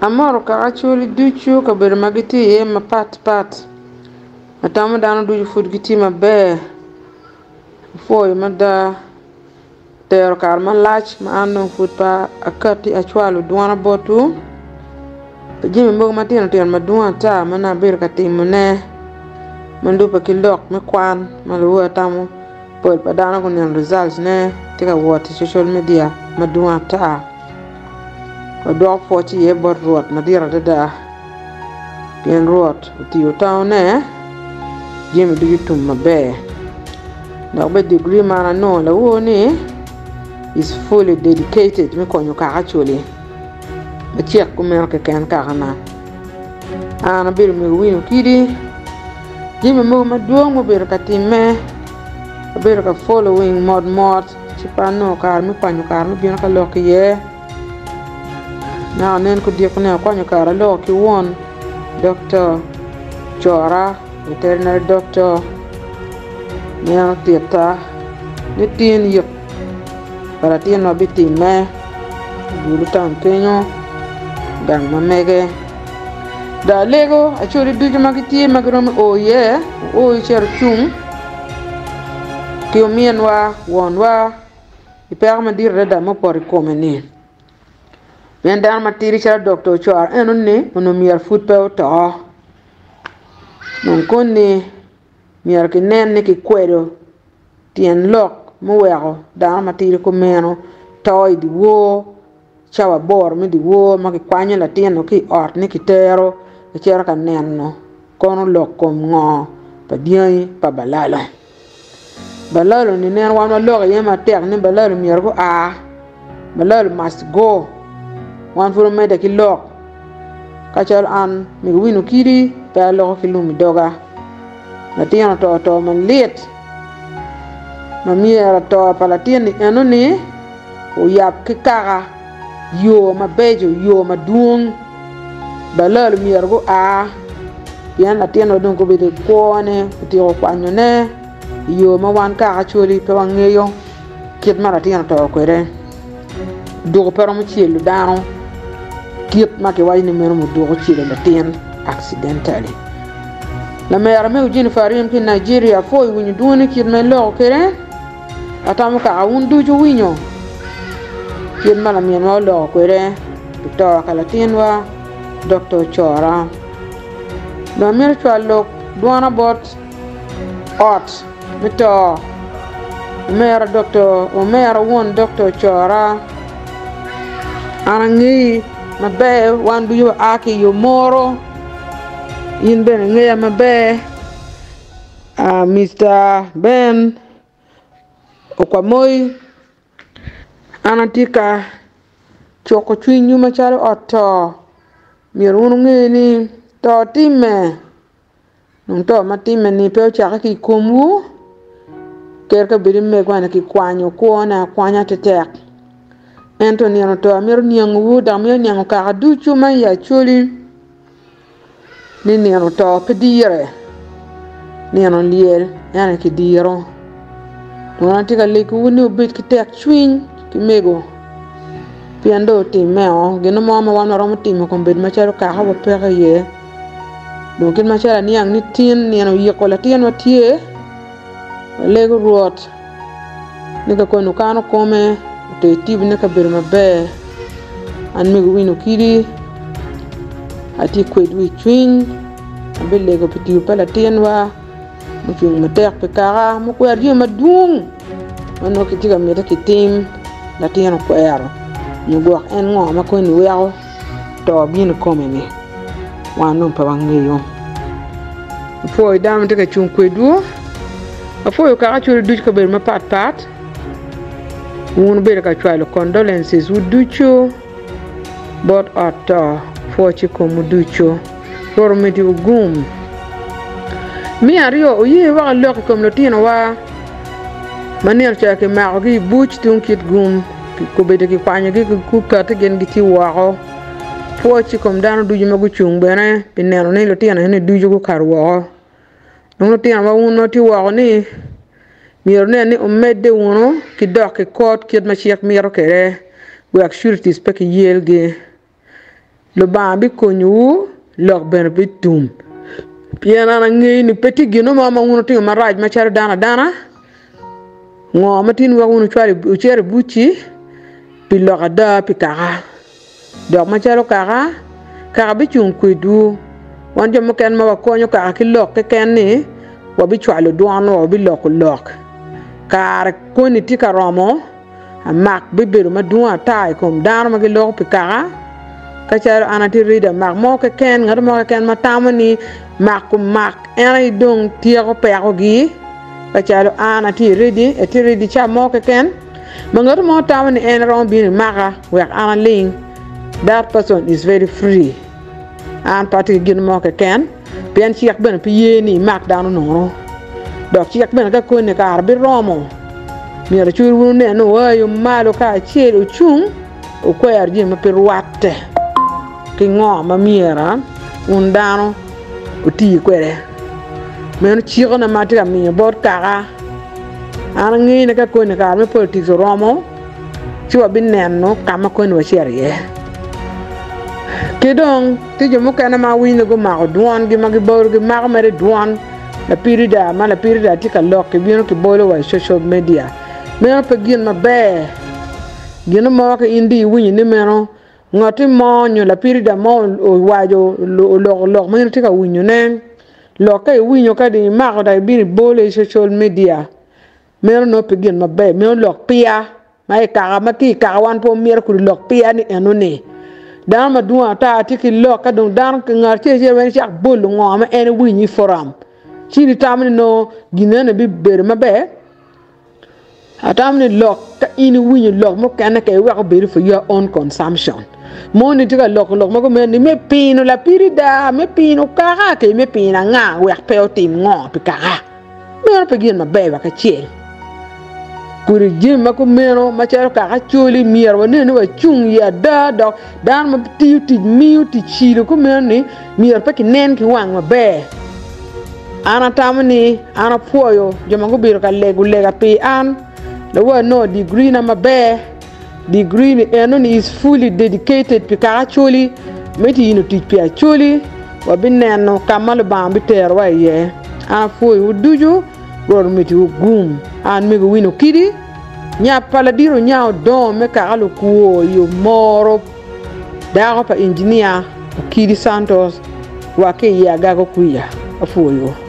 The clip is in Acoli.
Amoto kaka Acholi ducu kabedo ma gitye iye mapat pat. Atamo dano ducu pud gitye maber. Apwoyo mada tero kare malac ma an dong pud pe akatti acwalo dwona botwu pi jami mogo matino tino madwong ata ma nongo abedo ka timone ma lubbe ki lok me kwan ma luwo atamo pol pa dano guneno results ne tye ka wot i social media madwong ata. Wadwoko pwoc iye bot Rwot madit adada, pien Rwot otiyo taone, jami ducu otum maber. Dok bene digri man anongo lawor ni is fully dedicated me konyo kaka Acholi macek kumeno keken kakana. An abedo mego Winnie Okidi, jami mogo madwong mubedo ka timme abedo ka following mot mot. Ci pe anongo kare me kwanyo kare me bino ka lok iye. Naka nen kudiko ni akwanyo kare aloko ki won Doktor Cora, veterinary doctor, ma en otitta ni tin yik pa latinwa bitimme i bulu town kenyo gang ma mege. Dong alego acholi ducu ma gitye ma giromo o iye, wuo icit wucung. Ki ominwa, wonwa, i peko madit adada ma opoto i kome-ni. Pien dano matidi calo Doktor Ocoro enoni onongo myero pud pe oto. Dong koni myero kinen ni kikwedo tyen lok muweko dano matidi kumeno to i dyewor cawa aboro me dyewor ma kikwanyo latin-nu ki i ot ni kitero kicito ka neno kono lok kom ngo pa dyangi pa balalo. Balalo ni nen wan waloko iye matek ni balalo myero gua, balalo must go wan pud wamedde ki lok ka calo an mego Winnie Okidi pe aloko ki lum i doga latin oto to malit ma myero to pa latin-ni enoni oyab ki kaka yo mabeco, yo madwong. Balal myero gua pien latinwa dong obedo i kwone, otyeko kwanyone i yo ma wan kaka Acholi pe wangeyo kit ma latin oto kwede. Odoko pe romo celo dano kit ma kiwaco ni meno mudoko ocelo latin accidentally. Lamera me Eugene Farim ki i Nigeria apwoyo winyo dwoni kit ma iloko kwede. Atamo kaka wun ducu wuwinyo kit ma laminwa oloko kwede pi to ka latinwa Doktor Cora. Dong amito cwalo dwona bot ot me to omera Doktor omera won Doktor Cora. An angeyi maber wan ducu wa ki i Omoro in bene ingeya maber. Mister Ben Okwamoyi, an atye ka cuko cwinywu macalo ot to myero wun wunge ni to timme dong to ma timme-ni pe ocakke ki i komwu ker ka bed ni megwa-ni kikwanyo kwone akwanya tetek ento nino to amito niangowu dok amito niango kaka ducu ma i Acholi. Ni nino to pe dire, nino lyel en aye kidiro. Dong atye ka legowu ni wubed ki tekcwiny ki mego, pien dong otimmeo gin mo ma wan waromo timo kombeddi macalo kaka wapeke iye. Dong kit macalo aniang ni tin nino yiko latinwa tye, walego Rwot. Ni ka koni okano kome oter tibone kabedo maber, an mego Winnie Okidi atye kwedwu i cwiny, abilego pi tiyo pa latinwa mucung matek pi kaka mukwero jami madwong ma nongo kitye ka miti kitim latin okwero nyo gwok en ngo ma koni weko to bino i kome-ni wan dong pe wangeyo. Apwoyo dano ma tye ka cung kwedwu. Apwoyo kaka cwalo ducu kabedo mapat pat. Wun wubedo ka cwalo condolences wu ducu bot ot to pwoc i komwu ducu. Rwot omeddi gum. Me aryo, oye wek alok i kom lutinowa ma nino ca kimakogi i buc tung Kitgum, kobedo kikwanyogi gukati gin gitye woko. Pwoc i kom dano ducu ma gucung bene pi neno ni lutino eni ducu gukato woko. Dong lutino ma wun ma wutye woko ni myero wunen ni wumedde wunu ki dok ki kot kit ma cik mito kwede wek sureties pe kiyelgi. Lubanga bikonyowu, lok bene bitum. Pien an angeyo ni pe tye gin mo ma wun wutimo marac macalo dano adana, ngo ma tin weko wun wucito i buc-ci pi lok ada pi kaka? Dok macalo kaka, kaka bicung kwedwu. Wan jo mukene ma wakonyo kaka ki lok keken-ni, wabicwalo dwonwa, wabiloko lok. Kare koni tye ka romo, amak bibedo madwong ata i kom dano ma giloko pi kaka. Ka calo an atye ready amak mo keken, ngat mo keken ma tamo ni mako mak en aye dong tyeko pekogi, ka calo an atye ready, atye ready ca mo keken ma ngat mo tamo ni en romo bino imaka wek an aling, that person is very free. An pe atye ki gin mo keken, pien cik bene pe ye ni imak dano nono. Dok cik bene ka koni kare biromo, myero cwiny wun wunen ni wuayo malo kacel wucung wukwer jami ma pe rwatte ki ngo ma myero wun dano wuti kwede. Meno cikona ma atye ka miyo bot kaka. An angeyo ni ka koni kare me politics oromo, ci wabineno ka ma koni wacito iye. Ki dong, tye jo mukene ma awinyo ni gumako dwongi ma gibolo gimako mere dwon lapirida ma lapirida tye ka lok kibino kibolo wa i social media. Meno pe gin maber. Gin mo ka in dong iwinyo ni meno ngatti mo nyo lapirida mo owaco oloko lok ma in itye ka winyone, lok ka iwinyo ka dong imako dok ibino ibolo i social media. Meno nongo pe gin maber, meno lok piya ma i kaka ma tye i kaka wan pe wamito kodi lok piya ni eno ni. Dano madwong ata tye ki lok ka dong dano ngat acel acel weng cak bolo ngo ma en ewinyo i forum ci in itamo ni nongo gin eno bibedo maber? Atamo ni lok ka in iwinyo lok mukene ka iweko bedo for your own consumption. Moni tye ka loko lok mogo meno ni me pino lapirida, me pino kaka ki me pino anga wek pe otim ngo pi kaka. Meno pe gin maber wa kacel. Kodi jami ma kumeno macalo kaka Acholi myero wanen ni wacung i ada dok dano ma tiyo tic miyo tic cilo kumeno ni myero pe kinen ki wang maber. An atamo ni an apwoyo jo ma gubedo ka lego lega pi an lawa anongo degree na maber. Degree ni eno ni is fully dedicated pi kaka Acholi me tiyino tic pi Acholi. Wabineno ka ma Lubanga biterowa iye. An apwoyowu ducu, Rwot omitiwu gum. An mego Winnie Okidi, nya pa ladit Onya Odongo me kaka Lukwo i Omoro, dako pa Injinia Okidi Santos wa ki i Agago Kwiya. Apwoyowu.